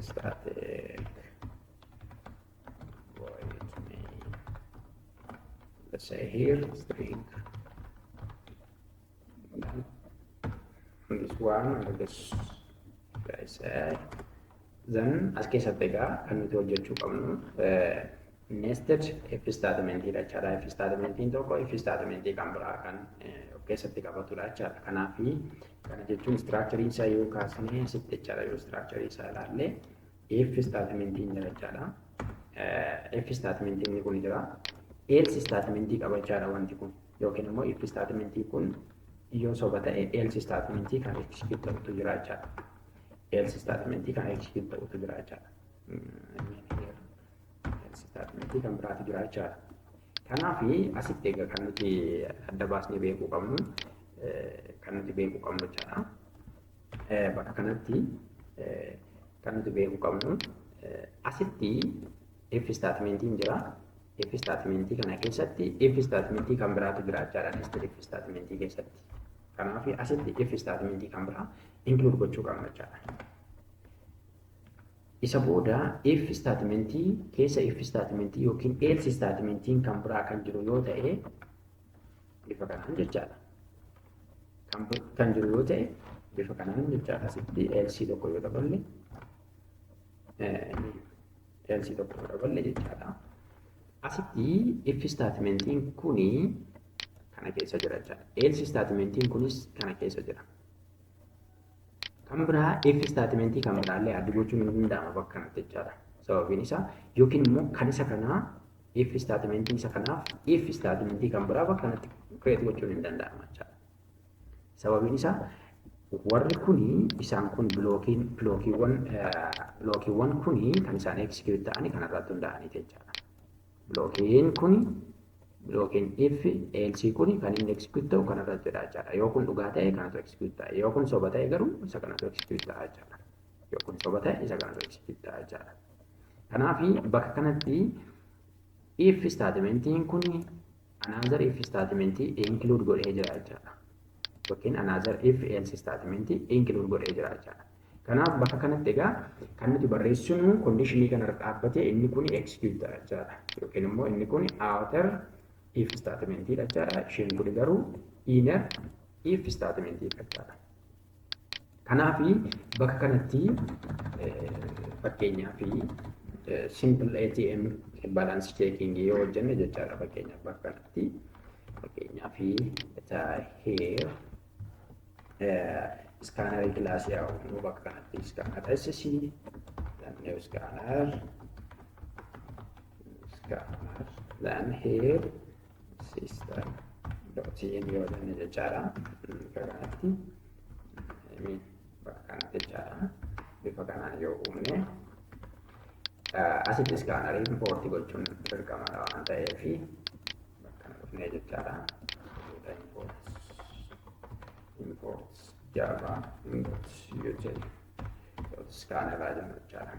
static void main. Let's say here string. Then this one, this I say. Then as keessatti egaa kan nuti hojjechuu qabnu nested if statement jechaadha. If statementiin tokko if statementii kan biraa kan of keessatti qabatudha jechaadha. Kanaaf kana jechuun structure isaa yoo kaasnee asitti jechaadha, yoo structure isaa ilaalle if statementiin jira jechaadha. If statementiin kun jira. Else statementii qaba jechaadha wanti kun, yookiin immoo if statementii kun yoo soba ta'e else statementii kan execute ta'utu jira jechaadha. Else statementii kan execute ta'utu jira jechaadha. Else statementii kan biraatu jira jechaadha. Kanaaf asitti egaa kan nuti adda baasnee beekuu qabnu, kan nuti beekuu qabnu jechaadha. Bakka kanatti kan nuti beekuu qabnu, asitti if statementiin jira. If statementii kana keessatti if statementii kan biraatu jira jechaadha. Nested if statementii keessatti. Kanaaf asitti if statementii kan biraa include gochuu qabna jechaadha. Isa booda if statementii keessa if statementii yookiin else statementiin kan biraa kan jiru yoo ta'e, bifa kanaan jechaadha. Kan jiru yoo ta'e bifa kanaan jechaadha. Asitti else tokko yoo daballe, else tokko yoo daballe jechaadha. Asitti if statementiin kuni kana keessa jira jechaadha. Else statementiin kunis kana keessa jira. Kan biraa if statementii kan biraallee adda gochuun ni danda'ama bakka kanatti jechaadha. Sababiin isaa yookiin immoo kan isa kanaa if statementii isa kanaaf if statementii kan biraa bakka kanatti create gochuun ni danda'ama jechaadha. Sababiin isaa warri kuni, isaan kun blockiiwwan kuni kan isaan execute ta'anii kanarratti hundaa'anii jechaadha. Blockiin kuni, blockiin if else kuni kan inni execute ta'u kanarratti jedha jechaadha. Yoo kun dhugaa ta'e kanatu execute ta'a. Yoo kun soba ta'e garuu isa kanatu execute ta'a jechaadha. Yoo kun soba ta'e isa kanatu execute ta'a jechaadha. Kanaaf bakka kanatti if statementiin kuni another if statementii include godhee jira jechaadha. Yookiin another if else statementii include godhee jira jechaadha. Kanaaf bakka kanatti egaa kan nuti barreessinu conditionii kanarra dhaabbatee inni kun execute ta'a jechaadha. Yookiin immoo inni kun outer if statementii jechaadha. Isheen kun garuu inner if statementii jechaadha. Kanaaf bakka kanatti fakkeenyaaf simple ATM balance checking yoo hojjenne jechaadha, fakkeenyaaf bakka kanatti, fakkeenyaaf here scannerii classii haa uumnu. Bakka kanatti scanner SC, then new scanner, scanner, then here system dot in yoo jenne jechaadha. Bakka kanatti, bakka kanatti jechaadha, bifa kanaan yoo uumne, asitti scannerii import gochuun dirqamadha waan ta'eef bakka kana dhufnee jechaadha. Import java dot util dot scanner jennu jechaadha.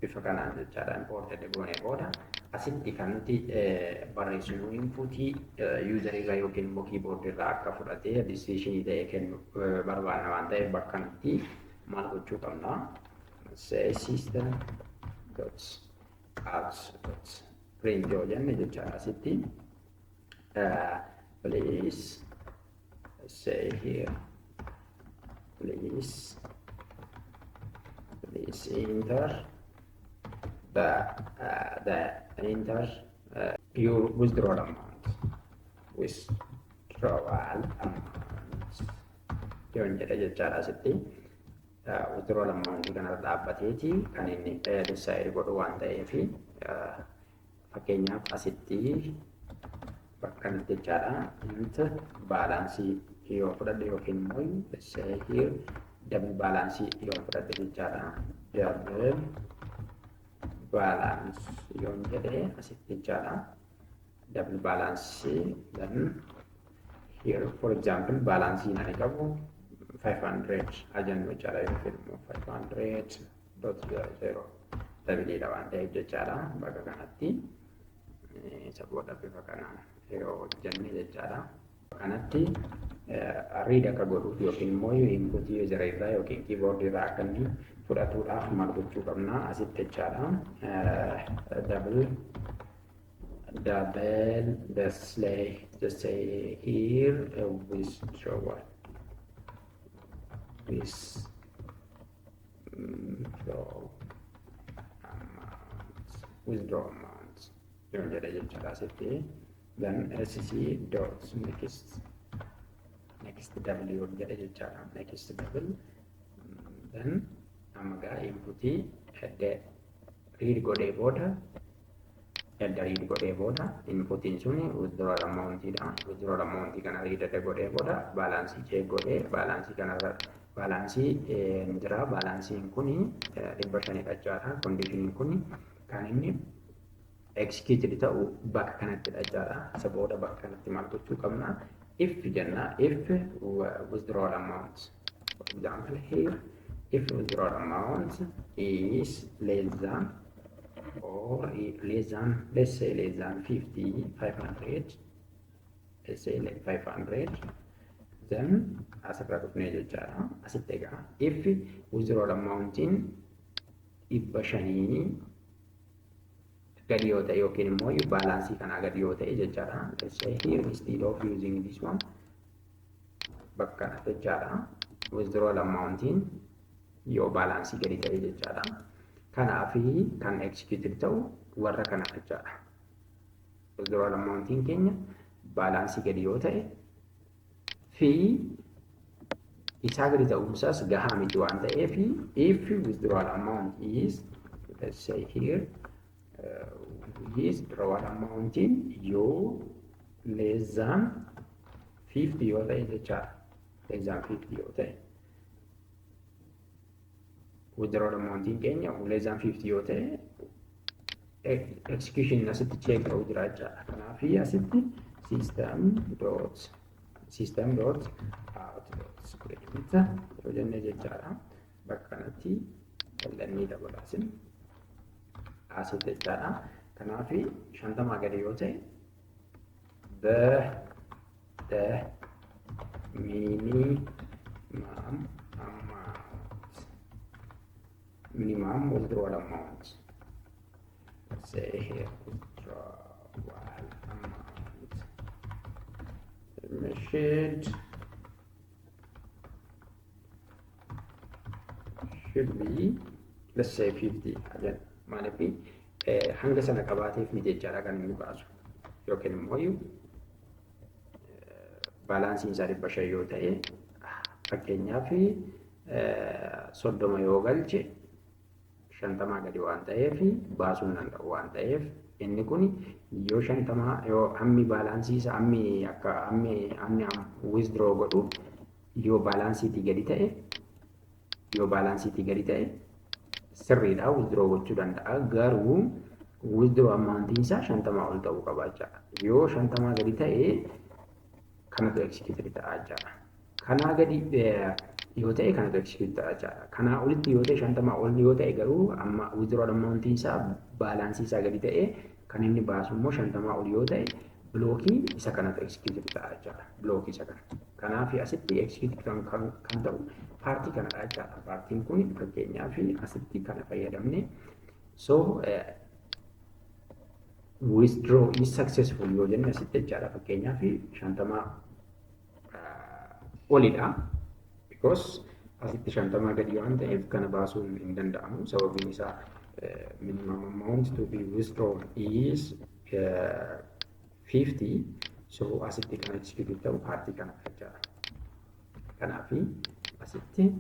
Bifa kanaan jechaadha, import goonee booda asitti kan nuti barreessinu inputii userii irraa yookiin immoo keyboard irraa akka fudhatee decisionii ta'e kennu barbaanna waan ta'eef bakka kanatti maal gochuu qabna? Say system dot out dot print yoo jenne jechaadha, asitti please say here, please enter the enter your withdrawal amount, withdrawal amount yoon jedhe jechaadha. Asitti withdrawal amount kanarra dhaabbateeti kan inni decide godhu waan ta'eef, fakkeenyaaf asitti bakka kanatti jechaadha, int balance yoo fudhadhe yookiin immoo say here double balance yoo fudhadhe jechaadha, double Balance yoon jedhee asitti jechaadha. Double balance, then here, for example, balance ani qabu 500 ajannu jechaadha, yookiin immoo 500.00 doubleiidha waan ta'eef jechaadha. Bakka kanatti isa booda bifa kanaan yoo hojjenne jechaadha. Kanatti read akka godhuuf yookiin immoo input user irraa yookiin keyboard irraa akka inni fudhatuudhaaf maal gochuu qabna asitti jechaadha. Double just say here withdraw amount yoon jedhe jechaadha asitti. Then sc dot next double yoon jedhe jechaadha, next double. Then amma gaa inputii edda read godhee booda, inputiin suni withdrawal amountidha. Withdrawal amount kana read edda godhee booda balance check godhee balance kanarra balance jira. Balanceiin kuni 500dha jechaadha. Conditioniin kuni kan inni executed ta'u bakka kanattidha jechaadha. Isa booda bakka kanatti maal gochuu qabna? If jenna, if withdrawal amount, for example here, if withdrawal amount is less than or less than, let's say less than 50, 500, let's say 500, then asirra dhufnee jechaadha. Asitti egaa if withdrawal amountiin 500 gadi yoo ta'e yookiin immoo balance kanaa gadi yoo ta'e jechaadha. Let's say here, instead of using this one, bakka kanatti jechaadha. Withdrawal amountiin yoo balance gadi ta'e jechaadha. Kanaafi kan executed ta'u warra kana jechaadha. Withdrawal amountiin keenya balance gadi yoo ta'e fi isaa gadi ta'uunsaas gahaa miti waan ta'eef, if withdrawal amount is, let's say here, withdrawal amountiin yoo less than 50 yoo ta'e jechaadha. Less than 50 yoo ta'e, withdrawal amountiin keenya less than 50 yoo ta'e, execution asitti check ta'uu jira jechaadha. Kanaaf asitti system dot out dot print yoo jenne jechaadha. Bakka kanatti kallattii dabalaasin asitti jechaadha. Kanaaf 50 gadi yoo ta'e, the minimum withdrawal amount, let's say here withdrawal amount should be, let's say, 50 again. Maaliif hanga sana qabaateef miti jechaadha kan inni baasu, yookiin immoo balanceiin isaa 500 yoo ta'e, fakkeenyaaf 30 yoo galche, 50 gadi waan ta'eef baasuu hin danda'u waan ta'eef, inni kun yoo 50 yoo hammi balance isaa hammi akka hammi withdraw godhu yoo balanceiitii gadi ta'e, sirriidha, withdraw gochuu danda'a, garuu withdraw amountiin isaa 50 ol ta'uu qaba jechaadha. Yoo 50 gadi ta'e kanatu execute ta'a jechaadha. Kanaa gadi yoo ta'e kanatu execute ta'a jechaadha. Kanaa olitti yoo ta'e, 50 ol yoo ta'e garuu, amma withdrawal amountiin isaa balance isaa gadi ta'e, kan inni baasu immoo 50 ol yoo ta'e, blockii isa kanatu execute ta'a jechaadha. Blockii isa kana. Kanaaf asitti execute kan ta'u partii kanadha jechaadha. Partiin kun fakkeenyaaf asitti kana fayyadamne, so withdraw is successful yoo jenne asitti jechaadha, fakkeenyaaf 50 olidha. Because asitti 50 gadi waan ta'eef kana baasuun hin danda'amu. Sababiin isaa minimum amount to be withdrawn is 50, so asitti kan execute ta'u partii kana jechaadha. Kanaafi asitti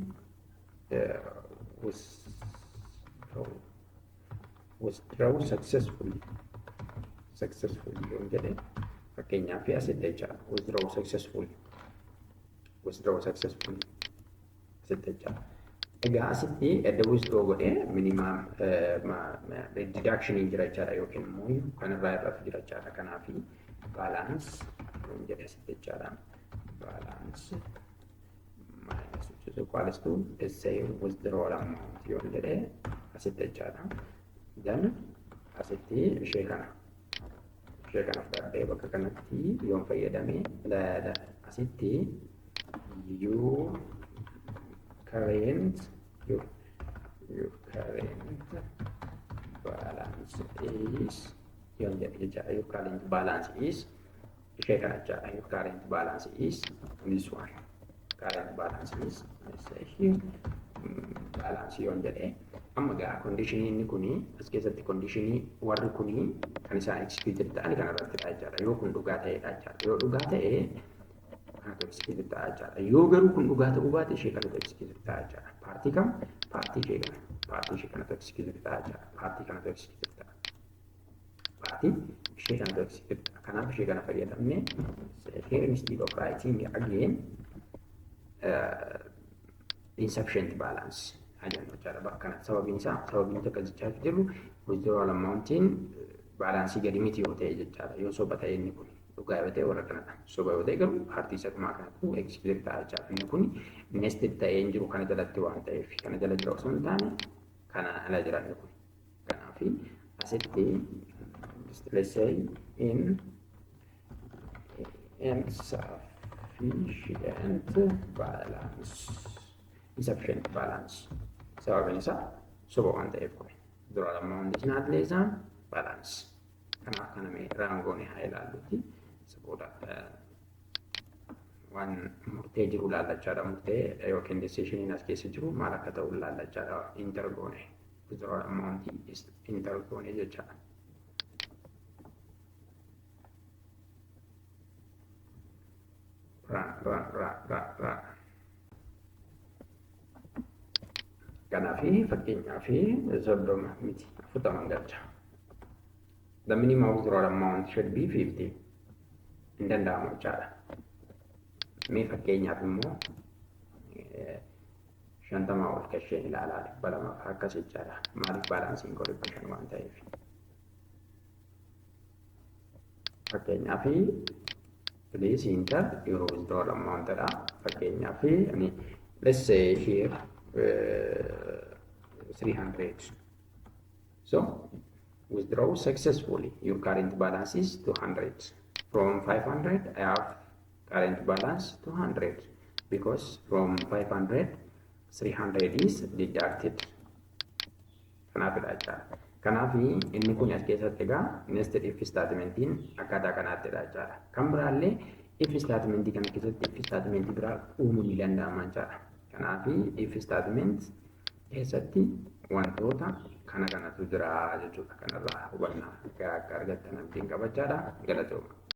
withdraw successfully yoon jedhe fakkeenyaaf asitti jechaadha, withdraw successfully asitti jechaadha. Egaa asitti edda withdraw godhee minimum deduction jira jechaadha, yookiin immoo kan irraa irratti jira jechaadha. Kanaaf balance jedhe asitti jechaadha. Balance minus, which is equals to, let's say, withdrawal amount yoo jedhe asitti jechaadha. Then asitti ishee kana fudhadhee bakka kanatti yoon fayyadame, asitti your current balance is yoon jedhe jechaadha. Your current balance is ishee kana jechaadha. Your current balance is this one. Current balance is, let's say here, balance yoon jedhe, amma gaa conditionii inni kuni as keessatti conditionii warri kuni kan isaan executed ta'an kana irrattidha jechaadha. Yoo kun dhugaa ta'edha jechaadha. Yoo dhugaa ta'e kanatu executed ta'a jechaadha. Yoo garuu kun dhugaa ta'uu baate, ishee kanatu executed ta'a jechaadha. Partii kam? Partii ishee kana. Partii ishee kanatu executed ta'a jechaadha. Partii kanatu executed ta'a. Partii ishee kanatu executed ta'a. Kanaaf ishee kana fayyadamnee here, instead of writing again insufficient balance jennu jechaadha bakka kanatti. Sababiin isaa, sababiin tokko jechaa jirru, withdrawal amountiin balancii gadi miti yoo ta'e jechaadha. Yoo soba ta'e, inni kun dhugaa yoo ta'e warra kanadha. Soba yoo ta'e garuu partii isa dhumaa kanatu execute ta'a jechaadha. Inni kun nested ta'ee hin jiru kana jalatti waan ta'eef, kana jala jira osoo hin taane kana ala jira inni kun. Kanaaf asitti, let's say, in insufficient balance, insufficient balance, sababiin isaa soba waan ta'eef, kun withdrawal amount is not less than balance. Kanaaf kana mee run goone haa ilaalluti. Isa booda waan murtee jiru laallachaadha. Murtee yookiin decisioniin as keessa jiru maal akka ta'u laallachaadha. Enter goone, withdrawal amount enter goone jechaadha. Run, run, run, run, run. Kanaaf fakkeenyaaf 30 miti, 40 galcha. The minimum withdrawal amount should be 50. Hin danda'amu jechaadha. Mee fakkeenyaaf immoo 50 ol gasheen ilaalaa, 200 akkas jechaadha. Maaliif? Balanceiin koo 500 waan ta'eef. Fakkeenyaaf, please enter your withdrawal amount dha. Fakkeenyaaf ani, let's say here, 300. So withdraw successfully. Your current balance is 200. From 500 I have current balance 200, because from 500, 300 is deducted. Kanaafidha jechaadha. Kanaaf inni kun as keessatti egaa nested if statementiin akkaataa kanaattidha jechaadha. Kan biraallee if statementii kana keessatti if statementii biraa uumuun ni danda'ama jechaadha. Kanaaf if statement keessatti wantoota kana kanatu jira jechuudha. Kanarraa hubannaa akka argattan abdiin qabachaadha. Galatooma.